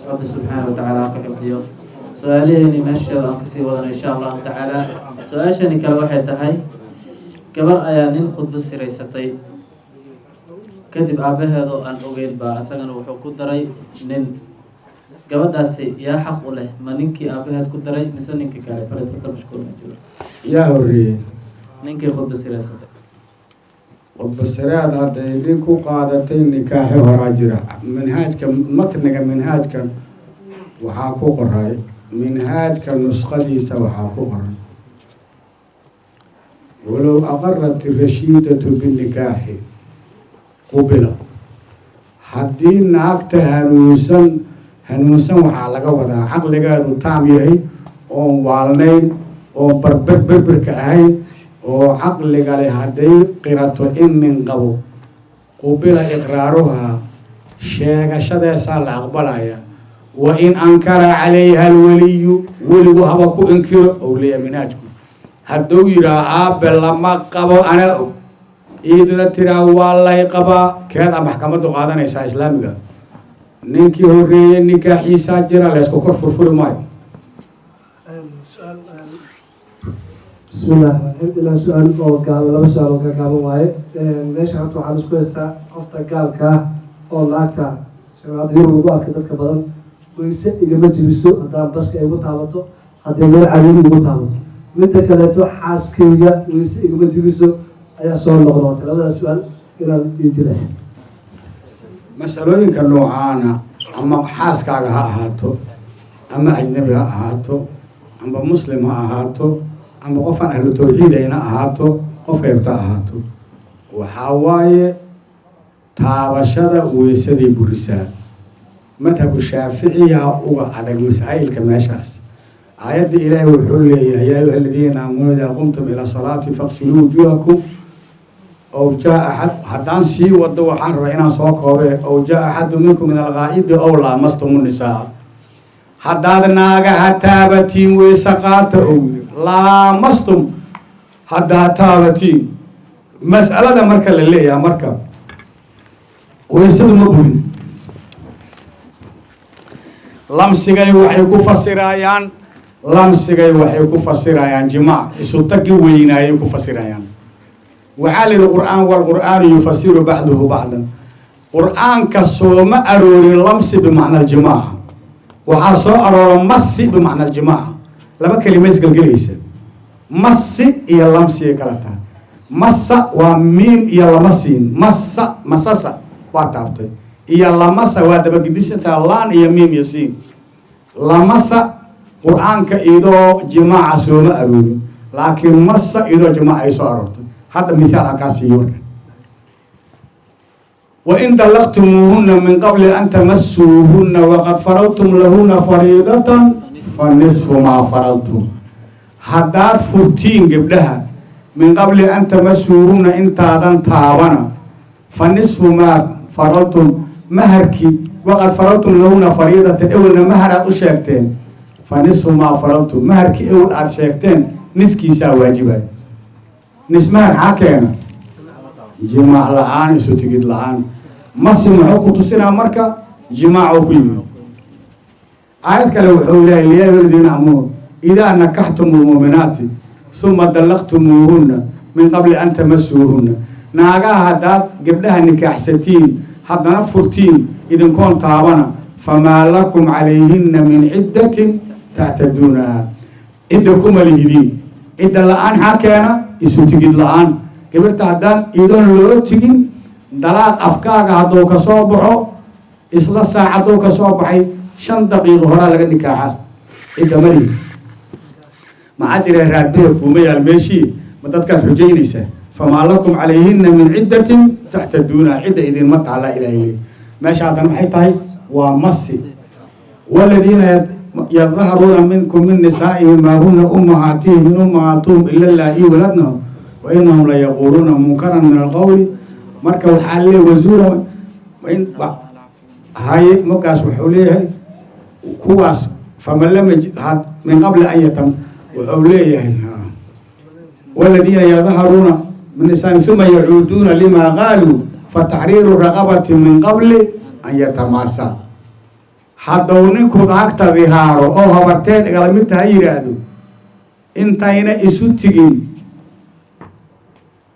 Rabbi subxaana wa tacaala ha ku xifdiyo. Su-aalaheeni meesheeda aan kasii wadano, insha Allahu tacaala. Su-aashani kale waxay tahay: gabar ayaa nin khudbo siraysatay, kadib aabbaheedoo aan ogeyn baa isagana wuxuu ku daray nin. Gabadhaasi yaa xaq u leh? Ma ninkii aabbaheed ku daray mise ninkii kale? Falyatafadal mashkuur majhuur. Yaa horreeyey? Ninkii khudbo siraysatay. Khudbasireed hadday nin ku qaadatay, nikaaxi horaa jira. Minhaajka, matniga minhaajkan waxaa ku qoray, minhaajka nusqadiisa waxaa ku qoran: walow aqarat rashiidatu binikaaxi qubila. Haddii naagta hanuunsan, hanuunsan waxaa laga wadaa caqligeedu taam yahay, oon waalnayn, oon barber berberka ahayn, oo caqliga leh, hadday qirato in nin qabo, qubila iqraaruhaa, sheegashadeesaa la aqbalaya. Wa in ankara calayha alweliyu, weligu haba ku inkiro ou leeyahay minhaajku. Hadduu yidhaah "Aabe lama qabo, anaa og," iiduna tiraa "Waa lay qabaa," keeda maxkamaddu qaadanaysaa islaamiga? Ninkii horreeyey nikaaxiisaa jira, laysku kor furfuri maayo. Su-aal. Bismillahi raxmaan, ilaa su-aal oo gaaban, laba su-aal oo gaagaaban waaye. Meesha horta waxaan isku haystaa qofta gaalka ah oo naagta sida Yurub lagu arkay dadka badan, weyse igama jibiso haddaan baska igu taabato, haddii meel cariiri igu taabato. Midda kaleeto, xaaskayga weyse igama jibiso ayaa soo noqnoqotay. Labadaas su-aal inaad ii jilaysa. Masalooyinka noocaana, ama xaaskaaga ha ahaato, ama ajnabi ha ahaato, ama muslim ha ahaato, ama qofaan ahlu tawxiidayna ahaato, qofka yarta ahaato, waxaa waaye taabashada weysaday burisaa. Madhabku shaaficiyaa uga adag masaa'ilka meeshaas. Aayadda Ilaahay wuxuu leeyahay: yaa ayuha aladiina aamanuu idaa qumtum ilaa salaati faqsiluu wujuuhakum ow jaa axad. Haddaan sii wado, waxaan rabaa inaan soo koobe. Ow jaa axadu minkum min alghaa'idi ow laamastum nisaa, haddaad naagaha taabatiin, weyse qaata, ou yiri. Laamastum, haddaad taabatiin. Mas'alada marka la leeyahay, marka weysadu ma burin. Lamsigay waxay ku fasirayaan, lamsigay waxay ku fasirayaan jimaac, isu tagi weynaayay ku fasirayaan. Waxaa la yihi qur'aan walqur'aanu yufasiru bacduhu bacdan. Qur'aanka sooma aroorin lamsi bimacna aljimaaca, waxaa soo aroora masi bimacna aljimaaca. Laba kelima isgelgelaysa, masi iyo lamsiyay kala tahay. Masa waa miim iyo lama siin. Masa, masasa waa taabtay, iyo lamasa waa dabagedisantaa, laan iyo miim iyo siin. Lamasa qur-aanka idoo jimaaca sooma aroorin, laakiin masa idoo jimaaca ay soo aroortay. Hadda mithaal aan kaa siiyo marka: wain dallaqtumuuhuna min qabli an tamasuuhuna waqad faradtum lahuna fariidatan fa nisfu maa faradtum. Haddaad furtiin gabdhaha min qabli an tamasuuhuna, intaadan taabana, fa nisfu maa faradtum, maharkii, waqad faradtum lahuna fariidatan, ewelna mahar aad u sheegteen, fa nisfu maa faradtum, maharkii ewel aad sheegteen niskiisaa waajibay. Nis mahar xaa keena? Jimaac la-aan, isu tigid la-aan. Masi muxuu ku tusinaa marka? Jimaacuu ku yimid. Aayad kale wuxuu leeyahay: yaa ayuha aladiina aamanuu idaa nakaxtum lmuuminaati suma dallaqtumuuhunna min qabli an tamasuuhunna. Naagaha haddaad gabdhaha nikaaxsatiin, haddana furtiin idinkoon taabana, famaa lakum calayhinna min ciddatin tactaduunaha, cidda kuma lihidiin. Cidda la-aan xaa keena? Isu tigid la-aan. Gabirta haddaan idoon loo tigin, dalaaq afkaaga hadduu ka soo baxo, isla saacaduu ka soo baxay, 5 daqiiqo horaa laga nikaaxa, cidda malihi. Maxaa jira? Raadbehe kuuma yaal meeshii, ma dadkaad xujaynaysaa? Famaa lakum calayhina min ciddatin taxtaduunaha, cidda idinma taala Ilahay leey. Meesha haddana maxay tahay? Waa masi. Waladiina yadharuuna minkum min nisaa'ihim maa huna ummahaatihim in ummahaatuhum ila allaahi waladnahum wa inahum la yaquuluuna munkaran min alqowli. Marka waxaa leey wasuura haye. Markaas wuxuu leeyahay kuwaas faman lam yajid min qabli an yatam, wuxuu leeyahay waladiina yadharuuna min nisaa'ihim suma yacuuduuna lima qaaluu fataxriiru raqabati min qabli an yatamaasa. Hadduu ninku naagta dihaaro oo habarteed igala mid tahay yidhaahdo, intayna isu tigin,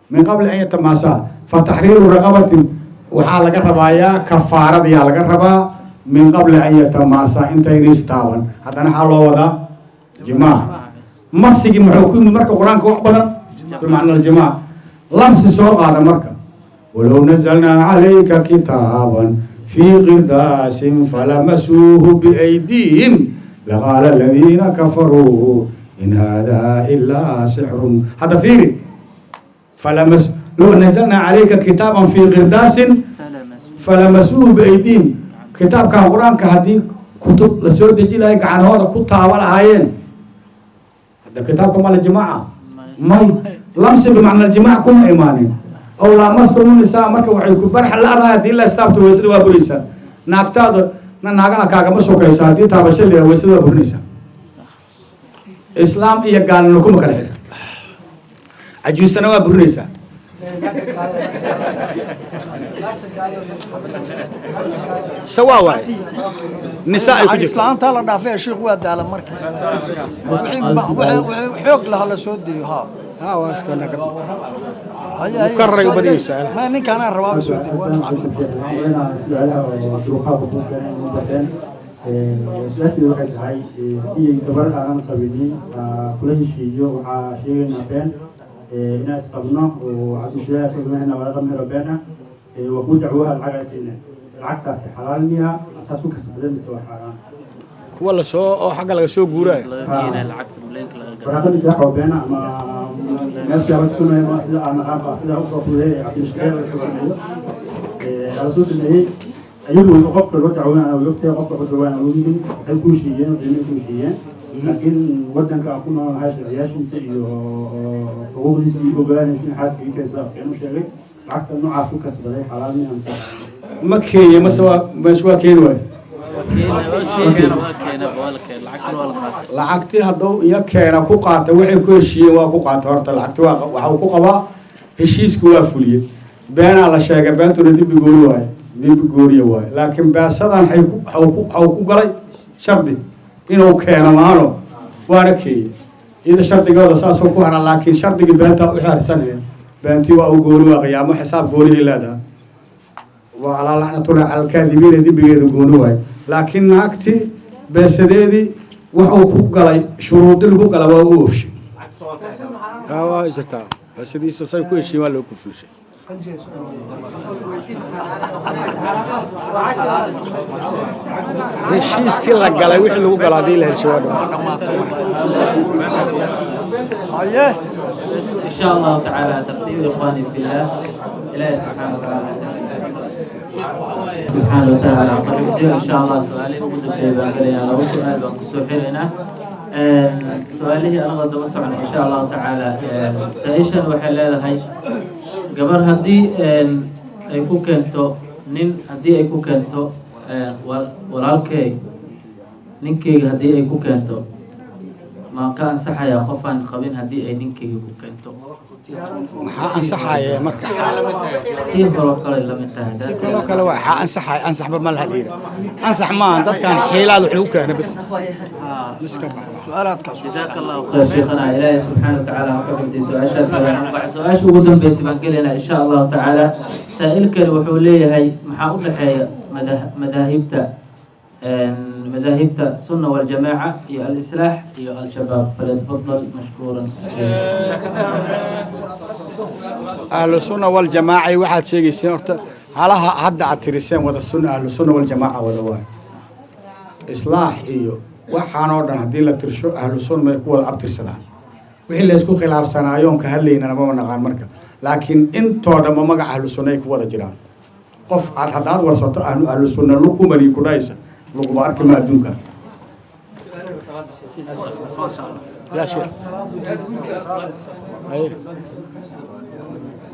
min qabli an yatamaasaa, fa taxriiru raqabatin, waxaa laga rabaayaa kafaaradiyaa laga rabaa, min qabli an yatamaasaa, intayna istaaban. Haddana waxaa loo wadaa jimaac. Masigi muxuu ku yimid marka Qur-aanka wax badan bimacna aljimaac. Lamsi soo qaada marka: walow nazalnaa calayka kitaaban fii qirdaasin falamasuuhu biaydiihim laqaala aladiina kafaruu in hada ilaa sixrun. Hadda fiiri, falamas low nazalnaa calayka kitaaban fii qirdaasin falamasuuhu biaydiihim. Kitaabkan Qur-aanka haddii kutub la soo deji lahay, gacanahooda ku taaba lahaayeen. Hadda kitaabka ma la jimaaca? May, lamsi bimacna aljimac kuma imaanin. Aw laamastumu nisaa, marka waxay ku barxa la-dahay haddii la istaabto weysada waa buraysaa. Naagtaada na naagaha kaagama sokaysa, haddii taabasho la weysada waa burinaysaa. Islaam iyo gaalnimo kuma kala xira. Cajuusana waa burinaysaa. Sawaa waay nisaa ay ku jirto. Islaanta la dhaafay, sheekh, waa daala marka wixii xoog laha la soo deeyo ha. Ha, waa iska naga. Haya, haya. Mukarrar ay u badan yihiin su'aalaha. Ma ninkaan aan rabaa soo deeyo, waa Su-aalaha su-aasheedu waxay tahay, haddii gabar aanan qabinin kula heshiiyo, waxaa sheegaynaa been inaan isqabno oo cabdishadaa soo sameynaa walaqa mehero been ah, waa kuu dacwaha, lacag ay siineen, lacagtaasi xalaal miya asaas ku kasbaday mise waa xaaraan? Kuwa lasoo oo xagga laga soo guuraayo. Laga keenayo lacagta muleenka laga gado. Waraaqada nikaax oo beena ama meesha la sunayo, sida aan naqaan baa sida usoo fududeeyay cabdishadaa la soo sameeyo la soo sameeyey, ayagu qofka loo dacwoonaya way ogtahay, qofka ku dacwoonaya way ogyihiin, waxay ku heshiiyeen qiimay ku heshiiyeen, laakiin wadanka aan ku noolnahay sharciyaashiisa iyo xuquuqdiisa iyo ogaanaysa in xaaska inkaysa afkeen u sheegay, lacagta noocaas ku kasbaday xalaal miya mise? Ma keenya mase waa meesha waa keeni waayo. Waa keena, waa keena, waa keena, waa la keena, lacagtana waa la qaatay. Lacagtii hadduu iyo keena ku qaata, waxay ku heshiiyeen waa ku qaata. Horta lacagti waa waxa uu ku qabaa heshiiski waa fuliyey. Beenaa la sheegay, beentuna dembi gooni waaye, dembi gooniya waaye, laakiin beesadan waxay ku waxuu ku waxuu ku galay shardi inuu keeno maano, waana keeyey. Iyada shardigooda saasoo ku hara, laakiin shardigii beentaa u xeersanaya, beentii waa u gooni, waa qiyaamo, xisaab goonihii leedahay, waa alaa lacnatullahi cala alkaadibiina, dembigeeda gooni waaye. Laakiin naagtii beesadeedii wuxuu ku galay shuruudi lagu gala waa u oofshay. Waa jirtaa, beesadiisa say ku heshiin waa loo ku fulshay. Heshiiskii la galay wixii lagu galo haddii la hesho waa dhamaa. Haye. إن شاء الله تعالى ترتيب إخواني في الله، إلهي سبحانه وتعالى، سبحانه وتعالى قد إن شاء الله. سؤالي ugu dambeeya baan gelayaa, laba su-aal baan kusoo xiraynaa su-aalihii anagoo daba socona insha Allahu tacaala. Saa-ishan waxay leedahay, gabar haddii ay ku keento nin, haddii ay ku keento walaalkey ninkeyga, haddii ay ku keento, ma ka ansaxayaa qof aan qabin haddii ay ninkeyga ku keento? Maxaa ansaxaya marka? Tii horoo kale la mid tahay. Kaloo kale waa xaa ansaxaya, ansaxba ma laha liira, ansax maahan, dadkan xiilaad wuxuu u keenay bas miska bax. Su-aalaadkaas. جزاك الله خير شيخنا، إلهي سبحانه وتعالى ha ka fintay su-aashaas kale. Su-aasha ugu dambeysay baan gelaynaa insha Allahu tacaala. Saa'ilkani wuxuu leeyahay, maxaa u dhexeeya madaahibta sunna waljamaaca iyo alislaax iyo al-shabaab? Falyatafadal mashkuuran. Ahlu sunna waljamaaca waxaad sheegayseen horta halaha hadda aad tiriseen wada sunna, ahlu sunna waljamaaca wada waayo. Islaax iyo waxaan oo dhan haddii la tirsho, ahlu sunna may ku wada abtirsadaan. Wixii la isku khilaafsanaayoon ka hadlaynana mama naqaan marka, laakiin intoo dhanba magaca ahlu sunna ay ku wada jiraan. Qof aad haddaad warsato ahlu sunna lukumani ku dhahaysa laguma arki ma adduunka yaa sheekh. Haye.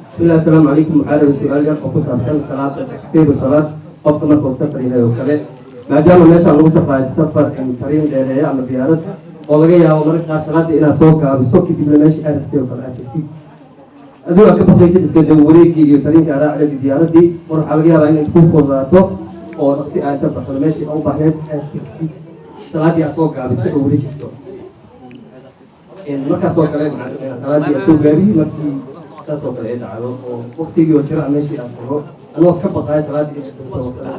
بسم الله، السلام عليكم. Waxaa rabay su-aal yar oo ku saabsan salaada, tafsiiru salaad, qofka marka uu safar yahay oo kale, maadaama meeshaan lagu safrayo safar tariin dheereeya ama diyaarad, oo laga yaabo mararka qaar salaada inaad soo gaabiso, kadibna meesha aad rabtay oo kale aad tagtid, adigoo aad ka baqaysid iska daba wareegii iyo tariinka aad raacday diyaaradii, mar waxaa laga yaabaa inay ku fududaato Oo si aad inta baxdo meeshii u baahneed aad tegtid, salaadii aad soo gaabisay oo weli jirto, markaas oo kale maxaa sameynaa? Salaadii aad soo gaabiyey, markii saas oo kale ay dhacdo oo waqtigii oo jira meeshii aad tago, anoo ka baqaaya salaadii inay dhunto oo kale.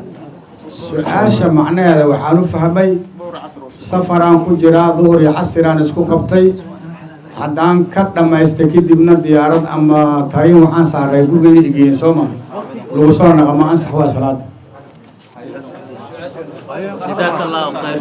Su-aasha macnaheeda waxaan u fahmay safaraan ku jiraa, duhur iyo casiraan isku qabtay. Haddaan ka dhammaystay kadibna diyaarad ama tariin waxaan saaray gurigay igeeyen, soo ma lagu soo naqama? Ansax waa salaada. Jazaaka Allahu khayr.